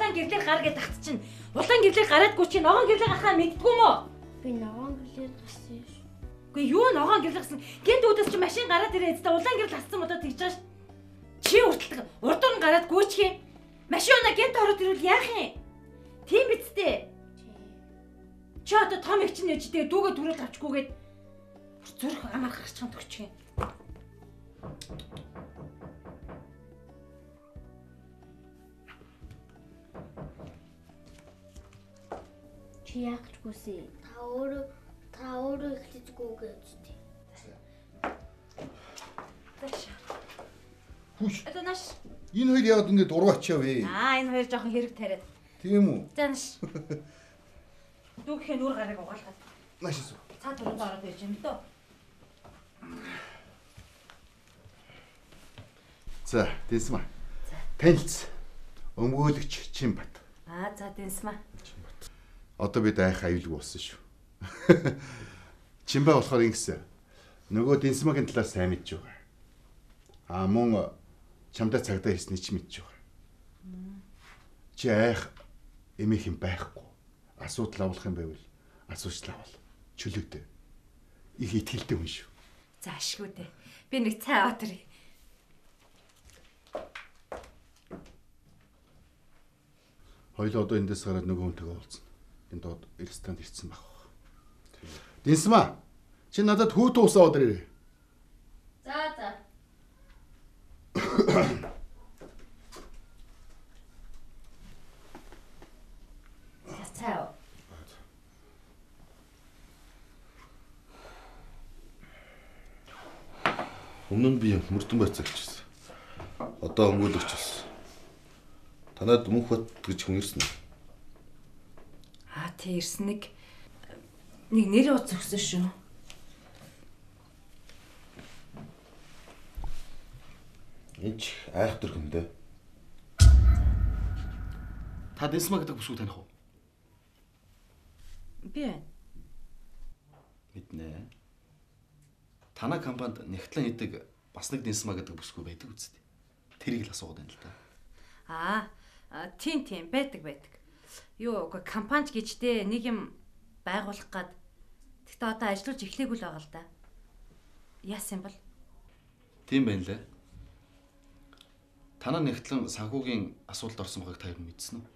Улаан гэрлээр гар гэж татчих чинь. Улаан гэрлээр гараадгүй чи ногоон гэрлээр гарахаа мэддгүй юм уу? Би ногоон гэрлээр гарсан юм шүү. Үгүй юу ногоон гэрлээр гарсан. Гэнт үүдээс чи машин гараад ирээ эцтэй улаан гэрэл хассан болоод тэгж байгаа ш. Чи хүртэл урдуур нь гараад гүйчих юм. Машин унаа гэнт ороод ирвэл яах юм? Тийм биз дээ. Чи одоо том их чинь ээжтэй дүүгээ түрүүл авчгүйгээд зүрх амар гарчхан төгчих юм. Чи яах гэж гүйсэн? Та өөрөө эхлэж гүйгээ үстэй. Зааш. Хүш. Одоо нааш. Энэ хоёр яагаад ингэ дуруу ачаа вэ? Аа, энэ хоёр жоохон хэрэг тариад. Тийм үү? За нааш. Дүүхийн нүр гарыг угаалгаад. Нааш эсүү. Цаад өрөөнд ороод байж юм дөө. За, Дэнсмаа. Танилцсан. Өмгөөлөгч Чимбат. Аа, за Дэнсмаа. Чимбат. Одоо бид айх аюулгүй болсон шүү. Чимбай болохоор ингэсэн. Нөгөө Дэнсмагийн талаар сайн мэдж байгаа. Аа, мөн чамдаа цагдаа ирсний ч мэдж байгаа. Чи айх эмээх юм байхгүй. Асуудал авах юм байвал асуучлаа авал. Чөлөөтэй. Их итгэлтэй хүн шүү. За ашгүй дээ. Би нэг цай аваад ирье. Хоёул одоо эндээс гараад нөгөө хүнтэйгээ уулзна. Энэ доод ресторанд ирсэн байх. Дэнсмаа. Чи надад хүүтэн ус аваад ирээрэй. За за. Цай. Өмнө нь би мөрдөн байцаагч байсан. Одоо өмгөөлөгч болсон. Танад Мөнхбат гэж хүн ирсэн үү? Аа тий ирсэн нэг нэр ууц өгсөн шүү. Энд ч айхтар хүндээ. Та Дэнсмаа гэдэг бүсгүй таних уу? Би байна. Мэднэ. Танай компанид нягтлан идэг бас нэг Дэнсмаа гэдэг бүсгүй байдаг үсттэй. Тэрийг л асуугаад байна л да. Аа, тийм байдаг. Юу үгүй компанич гэжтэй нэг юм байгуулах гад. Тэгтээ одоо ажиллуулж эхлэегүй л байгаа л да. Яасан юм бол? Тийм байна лээ. Танай нягтлан санхүүгийн асуудалд орсон байгааг та юу мэдсэн үү?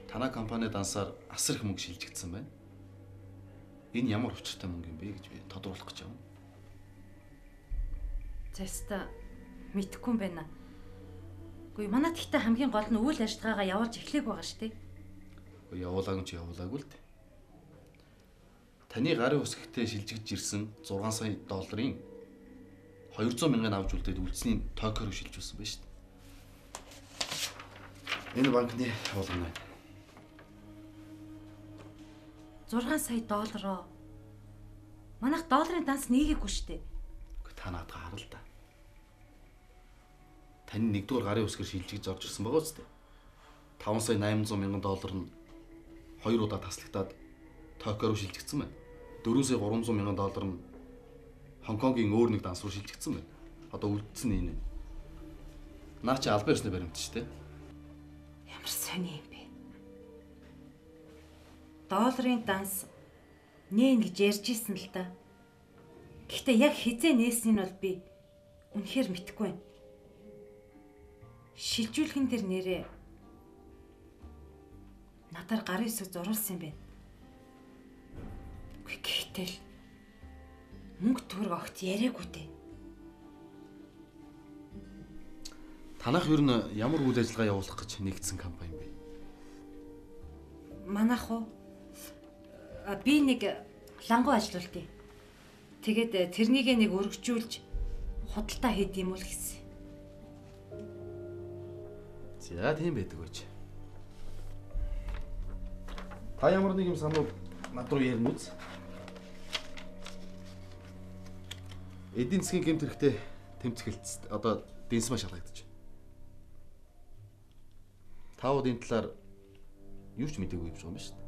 Танай компани дансаар асар их мөнгө шилжигдсэн байна. Энэ ямар учиртай мөнгө юм бэ гэж би тодруулах гэж байна. Заста мэдэхгүй юм байна. Үгүй манай тэгтээ хамгийн гол нь үйл ажиллагаагаа явуулж эхлэегүй байгаа шүү дээ. Үгүй явуулаагүй чи явуулаагүй л дээ. Таны гарын үсгэгтээ шилжигдж ирсэн 6 сая долларын 200 мянган авч үлдээд үлдсэний Токио руу шилжүүлсэн байна шүү дээ. Энэ банкны явуулгана байна. 6 сая доллароо. Манайх долларын данс нийгээгүй шүү дээ. Үгүй та наадгаа харал та. Таны нэгдүгээр гарын үсгээр шилжигдж орж ирсэн байгаа үстэй. 5 сая 800 мянган доллар нь хоёр удаа таслагдаад Токио руу шилжигдсэн байна. 4 сая 300 мянган доллар нь Хонконгийн өөр нэг данс руу шилжигдсэн байна. Одоо үлдсэн нь энэ. Наа чи албан ёсны баримт шүү дээ. Ямар сони юм бэ? Долларын данс нээн гэж ярьж исэн л да. Гэхдээ яг хизээ нээснийг нь бол би үнэхээр мэдэхгүй байна. Шилжүүлхэн дээр нэрээ надаар гарын үсэг зуруулсан юм байна. Үгүй гэтэл мөнгө төгрөг огт яриаггүй дээ. Танах ер нь ямар үйл ажиллагаа явуулах гэж нэгдсэн компани юм бэ? Манайх уу? Би нэг лангуу ажиллуулдیں۔ Тэгээд тэрнийгээ нэг өргөжүүлж худалдаа хийд юм уу л гэсэн. За тийм байдаг байж. Та ямар нэг юм санал над руу ярина үз. Эдийн засгийн гэмт хэрэгтэй тэмцгэлт одоо Дэнсмаа шалгагдчих. Та бод энэ талаар юу ч мдэггүй юм шиг юм шүү дээ.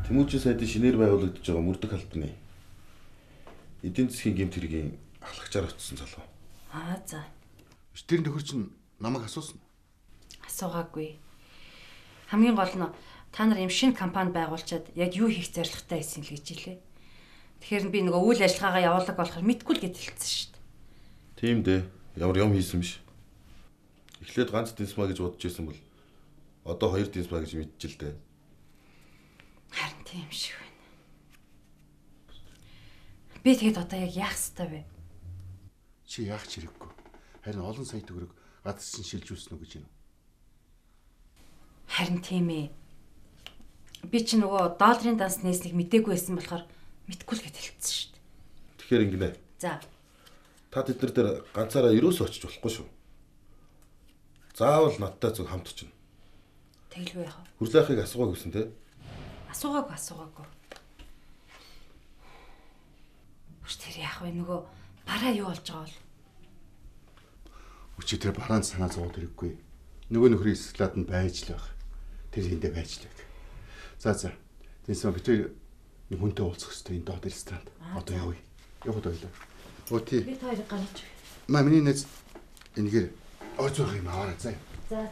Тэмүүжин сайдын шинээр байгуулагдаж байгаа мөрдөх албаны эдийн засгийн гэмт хэргийн ахлагчаар очсон залуу. Аа за. Тэр нөхөр чинь намайг асуусан. Асуугаагүй. Хамгийн гол нь та нар юм шинэ компани байгуулчаад яг юу хийх зорилготой байсан л гэж хэлээ. Тэгэхээр би нөгөө үйл ажиллагаагаа явуулаг болохоор мэдгүй л гэж хэлсэн шүү дээ. Тийм дээ. Ямар юм хийсэн биш. Эхлээд ганц динсма гэж бодож байсан бол одоо хоёр динсма гэж мэдчихэл дээ. Харин тийм шиг байна. Би тэгэд одоо яг яах ёстой вэ? Чи яах ч хэрэггүй. Харин олон сая төгрөг газар чинь шилжүүлсэн үү гэж юм. Харин тийм ээ. Би чи нөгөө долларын данс нээснийг мдээгүй байсан болохоор мэдгүй л гэж хэлсэн шүү дээ. Тэгэхээр ингэнэ. За. Та тэд нар дээр ганцаараа ерөөсөө очиж болохгүй шүү. Заавал надтай зүг хамт очино. Тэгэлгүй яах вэ? Хүрлээхийг асуугааг гэсэн те? Асуугаагүй. Хүч тэр яах вэ? Нөгөө бараа юу болж байгаа бол? Өчигдөр тэр бараанд санаа зовоод ирэхгүй. Нөгөө нөхрийн эсгэлээд нь байж л байх. Тэр хиндэ байж л байх. За. Тэгсэн бид хоёр нэг хүнтэй уулзах хэрэгтэй энэ доод ресторанд. Одоо явъя. Явах ойлоо. Өө тий. Бид хоёрыг гаргаж өгье. Маа миний найз энэгээр ойцоох юм аваарай заа. За.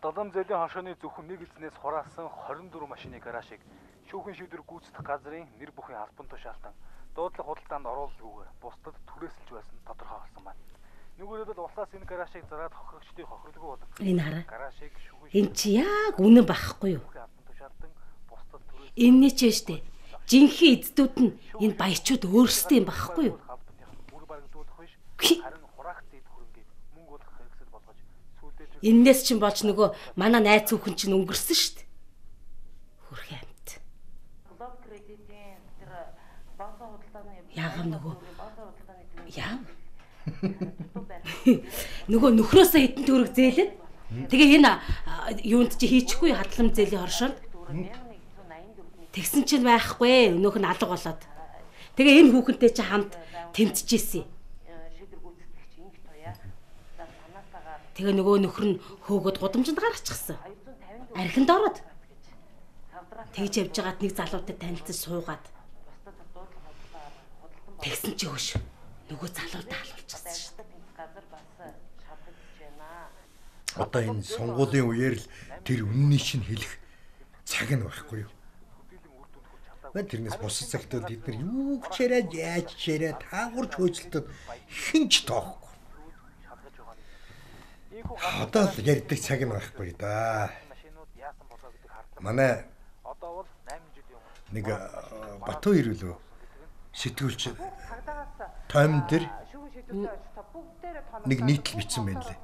Хадгалам зээлийн хошооны зөвхөн нэг эзнээс хураасан 24 машины гаражийг шүүхийн шийдвэр гүйцэтгэх газрын нэр бүхий албан тушаалтан дуудлага худалдаанд оруулалгүйгээр бусдад түрээсэлж байсан тодорхой болсон байна. Нүгээрээ л улсаас энэ гаражийг зараад хохирогчдын хохирлгүй болов. Энэ хараа. Гаражийг шүүхийн Энэ чи яг үнэн байхгүй юу? албан тушаалтан бусдад түрээс Энэний ч штэ. Жинхэнэ эздүүд нь энэ баячууд өөрсдөө юм байхгүй юу? Үр барагдуулах биш харин хураах зэд хөрөнгийг мөнгө болох хэрэгсэл болгож сүүлдээ Эннээс чинь болж нөгөө манай найз хүүхэн чинь өнгөрсөн штэ. Хөрхи амт. Яагам нөгөө яав? Нөгөө нөхрөөсөө хэдэн төгрөг зээлээд тэгээ энэ юунд чи хийчихгүй хадлам зээлийн хоршоонд. Тэгсэн чинь байхгүй өнөөх нь алга болоод. Тэгээ энэ хүүхэнтэй чи хамт тэмцэжсэн. Тэгээ нөгөө нөхөр нь хөөгөөд гудамжинд гаргачихсан. Архинд ороод тэгж явж байгаад нэг залуутай танилцаж суугаад. Тэгсэн чи хөш нөгөө залуудаа алуулчихсан шүү дээ. Одоо энэ сонгуулийн үеэр л тэр үнний чинь хэлэх цаг нь байхгүй юу? Тэрнээс бусад цагт бол бид нар юу ч яриад яаж ч яриад таагуурч хөөцөлтөд хэн ч тоохгүй. Одоо л ярьдаг цаг нь байхгүй да. Манай нэг Батуу ирүүлөө сэтгүүлч тоймон дээр нэг нийтлэл бичсэн байна лээ.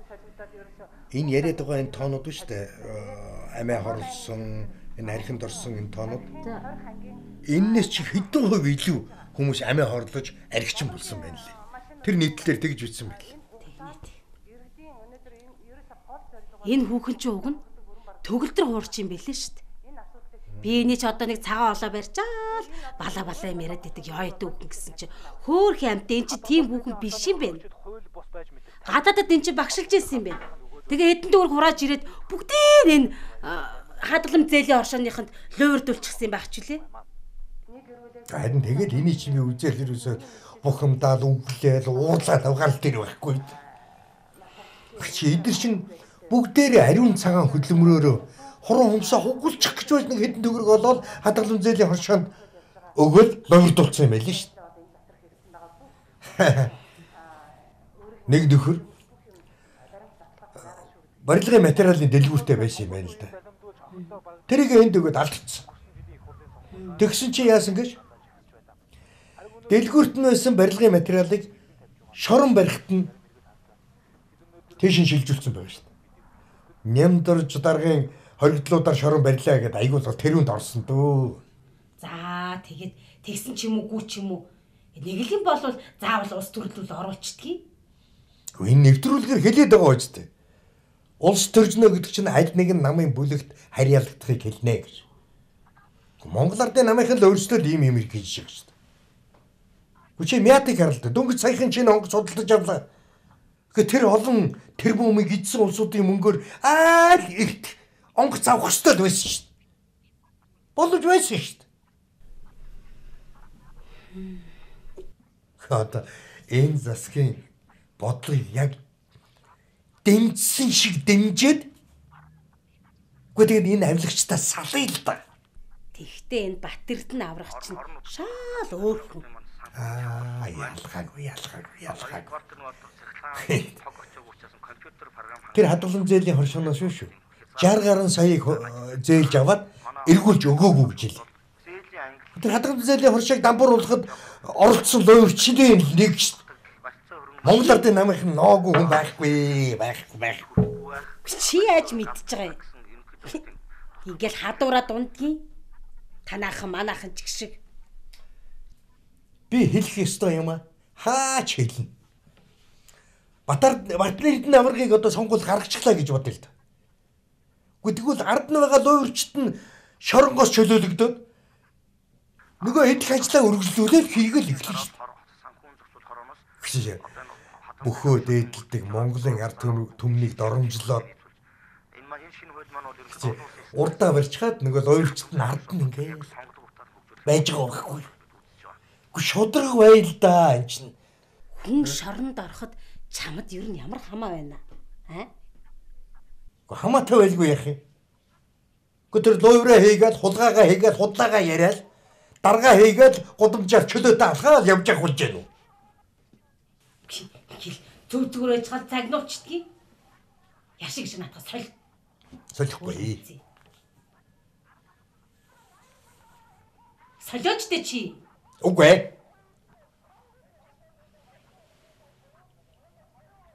Энэ яриад байгаа энэ тоонууд шүү дээ. Амиа хорлсон, энэ архинд орсон энэ тоонууд. Эннээс чи хэдэн хувь илүү хүмүүс амиа хорлож архичин болсон байна лээ. Тэр нийтлэлээр тэгж бичсэн байна лээ. Энэ хүүхэн чи уг нь төгөлдөр хуурч юм бэлээ шүү дээ. Би эний ч одоо нэг цагаан олоо барьчаал бала бала юм яриад идэг ёо идэг хүүхэн гэсэн чи хөөх амт энэ чи тийм хүүхэн биш юм байна. Гадаадад энэ чи багшилж ирсэн юм байна. Тэгээ хэдэн төгрөг хурааж ирээд бүгдийг энэ хадлам зээлийн оршооныхонд луйвардуулчихсан юм байх ч үлээ. Харин тэгэл эний чи би үзэл ерөөсөө бухимдаал үглээл уурлаад авгаал тэр байхгүй. Чи эдэр чин бүгдээрээ ариун цагаан хөдөлмөрөөрөө хуран хумсаа хугалчих гэж байж нэг хэдэн төгрөг олоод хадгалам зээлийн хоршоонд өгөөл луйвардуулсан юм байл шүү дээ. Нэг нөхөр барилгын материалын дэлгүүртэй байсан юм байна л да. Тэрийг энд өгөөд алдчихсан. Тэгсэн чи яасан гэж? Дэлгүүрт нь байсан барилгын материалыг шорон барихт нь тийш шилжүүлсэн байгаа шүү дээ. Нямдорж даргын хоригдлуудаар шорон барилаа гэдээ айгуул бол тэрүүнд орсон дөө. За тэгээд тэгсэн ч юм уу гүү ч юм уу. Нэг л юм бол заавал улс төрлөл оруулчдгийг. Энэ нэвтрүүлгээр хэлээд байгаа үст дээ. Улс төржнө гэдэг чинь аль нэгэн намын бүлэгт харьяалагдахыг хэлнэ гэж. Монгол ардын намынхан л өөрсдөө л ийм юм хийж шиг шүү дээ. Чи мятыг харалта. Дөнгөж саяхан чинь онгоц судалдаж авлаа. Тэгэхээр тэр олон тэрбумыг эдсэн улсуудын мөнгөөр аал эрт онгоц авах ёстой л байсан шүү дээ. Боломж байсан шүү дээ. Одоо энэ засгийн бодлогыг яг дэмжсэн шиг дэмжиж үгүй тэгээд энэ авилгачдаа салъя л да. Тэгтээ энэ Батэрдэн аврах чинь шаал өөр хүн. Аа ялгаагүй. Тэр хадгалан зээлийн хоршооноос шүү. 60 гаруй саяыг зээлж аваад эргүүлж өгөөгүй гэж хэлээ. Тэр хадгалан зээлийн хоршоог дампууруулахад оролцсон луйварчдын нэг шүү. Монгол ардын намынхан нооггүй хүн байхгүй. Чи яаж мэдчихэж байгаа юм? Ингээл хадуураа дундгийн. Танаахан манаахан ч гэх шиг. Би хэлэх ёстой юм аа. Хаач хэлнэ. Батнэрдэн аваргыг одоо сонгуул гаргачихлаа гэж бодъё л да. Үгүй тэгвэл ард нь байгаа луйварчт нь шоронгоос чөлөөлөгдөөд нөгөө идэх ажлаа үргэлжлүүлээд хийгээл эхэлнэ шүү дээ. Бөхөө дээдэлдэг Монголын ард түмнийг доромжлоод урдаа барьчихад нөгөө луйварчт нь ард нь ингээд байж байгаа байхгүй. Үгүй шудраг байл да энэ чинь. Хүн шоронд ороход чамд ер нь ямар хамаа байна аа? Үгүй хамаатай байлгүй яах юм? Үгүй тэр луйвраа хийгээд хулгайгаа хийгээд худлаагаа яриад даргаа хийгээд гудамжаар чөлөөтэй алхаал явж явах болж гэнэ үү? Зүг зүгээр байж гал загнуулчдгийг. Яшиг шиг натаа соль. Солихгүй. Солиоч дээ чи. Үгүй.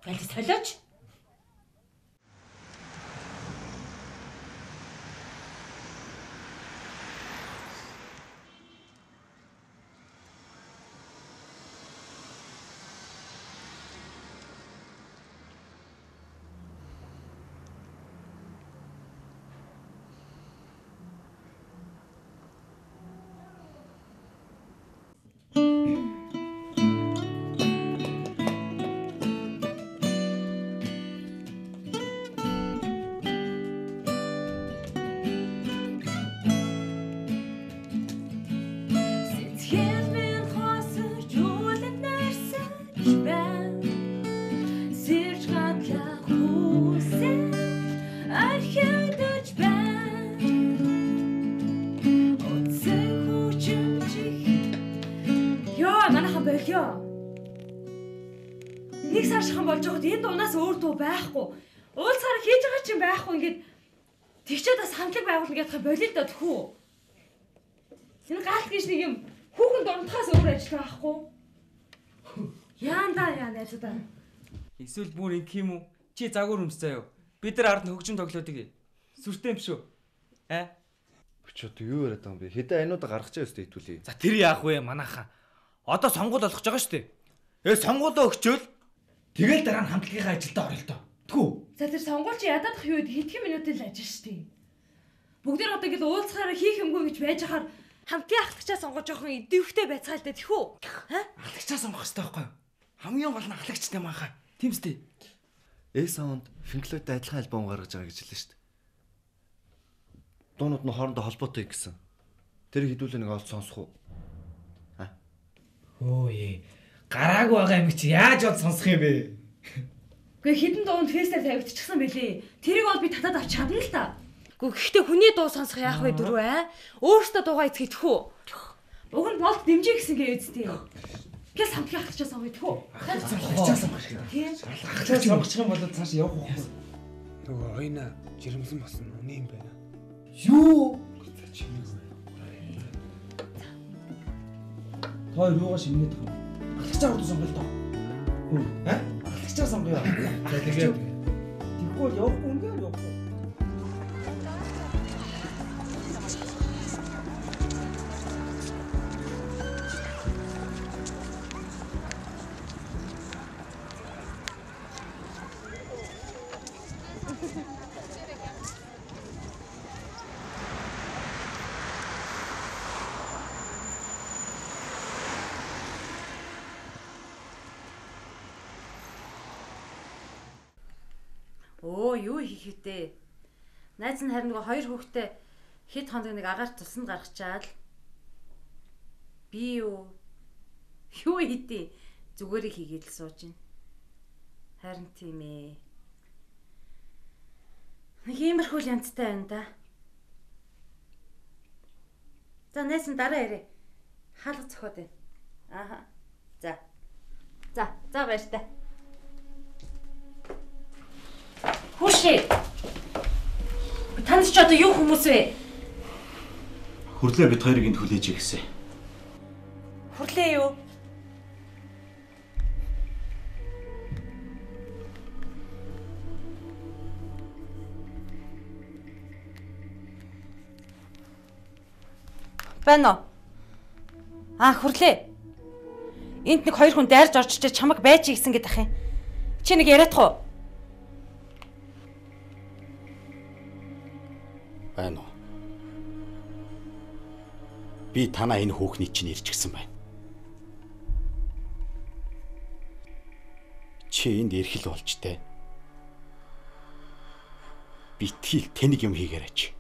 Байл солиоч. Нэг сар шахан болж байхад энэ дуунаас өөр дуу байхгүй. Уулзахаар хийж байгаа чинь байхгүй ингээд тэгчээд бас хамтлаг байгуулна гэдэх болио л да тхүү. Энэ гаалт гэж нэг юм хүүхэн дурандахаас өөр ажил байхгүй. Яандаа яа найзуудаа. Эсвэл бүр ингэх юм уу? Чи загвар өмс заяо. Бид нар ард нь хөгжим тоглодог. Сүртэй юм шүү. Аа? Чи одоо юу яриад байгаа юм бэ? Хэдэн айнуудаа гаргах чаа өстэй итүүлээ. За тэр яах вэ манайхаа? Одоо сонгуул болох гэж байгаа шүү дээ. Сонгуулаа өгчөөл тэгэл дараа нь хамтлагийнхаа ажилдаа орё л доо. Тэхүү. За тэр сонгуул чи ядаад ах юу гэдэг хэдхэн минутын л ажил шүү дээ. Бүгд нар одоо ингээл уулзахаараа хийх юмгүй гэж байж хахаар хамтын ахлагчаа сонгож жоохон идэвхтэй байцгаал дээ тэхүү. Аа? Ахлагчаа сонгох хэрэгтэй байхгүй юу? Хамгийн гол нь ахлагчтай манхаа. Тийм үстэй. E-Sound Pink Floyd-тэй адилхан альбом гаргаж байгаа гэж хэлсэн шүү дээ. Дуунууд нь хоорондоо холбоотой гэсэн. Тэр хэдүүлээ нэг олж сонсох уу? Аа. Өө ээ. Гараагүй байгаа юм чи яаж олж сонсох юм бэ? Гэхдээ хідэн дуунд фэйсээр тавигдчихсан бэлээ. Тэрийг бол би татаад авч чадна л та. Гэхдээ хүний дуу сонсох яах вэ дөрөв аа? Өөртөө дуугаа эцгийдэх үү? Уг нь болд дэмжиж гэсэн гээ үсттэй. Гээс хамтгийн ахлагчаа сонгоё тэхүү. Ахлагчаа сонгох шиг. Тийм. Ахлагчаа сонгочих юм бол цааш явах уухгүй. Нөгөө оюуна жирэмсэн болсон үнэ юм байна. Юу? Та хоёр юугаа шимнээд байгаа юм? Ахлагчаа урд сонгоё л доо. Аа? Ахлагчаа сонгоё. За тэгээд тэгэхгүй бол явахгүй үнээр явахгүй. Өө юу хийх вэ? Найз нь харин нөгөө хоёр хүүхдээ хэд хоног нэг агаар тусанд гаргачаал. Би юу? Юу хийдий? Зүгээрээ хийгээд л сууж байна. Харин тийм ээ. Нэг иймэрхүү л янзтай байна да. За найз нь дараа ирээ. Хаалга цохиод байна. Ааха. За. За, за баяртай. Хүүшээ. Танд ч одоо юу хүмүүс вэ? Хүрлээ бид хоёрыг энд хүлээж ирсэн. Хүрлээ юу? Байна уу? Аа хүрлээ. Энд нэг хоёр хүн дайрж орж ирчээ чамаг байж ийгсэн гэдэг ах юм. Чи нэг яриадах уу? Байна уу? Би танаа энэ хүүхний чинь ирчихсэн байна. Чи энд эрхэл болж тэ. Битгийл тэнэг юм хийгээрэй.